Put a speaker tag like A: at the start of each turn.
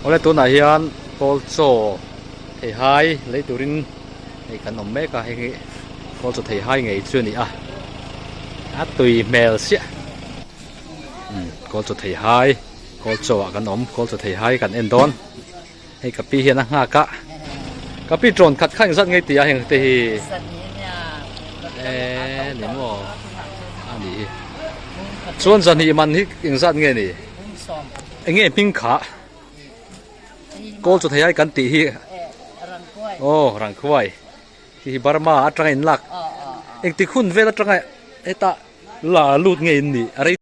A: Awle tunah hian kawl chaw theihai lei turin hei kan awm mek a hei hi kawl chaw theihai ngei chu a ni a a tui hmel siah umm kawl chaw theihai kawl chaw ah kan awm kawl chaw theihai kan en dawn hei ka pi hian a nghak a ka pi tawn khat kha engzat ngei tih a heng te hi eee ni maw a nih hi chuan zahnih man hi engzat nge ni. Eng nge hming kha kawl chu thei ai kan tih hi aw rangkhuai hi hi Burma atanga in lak engtik hun vel atanga heta la lut nge in nih a rei.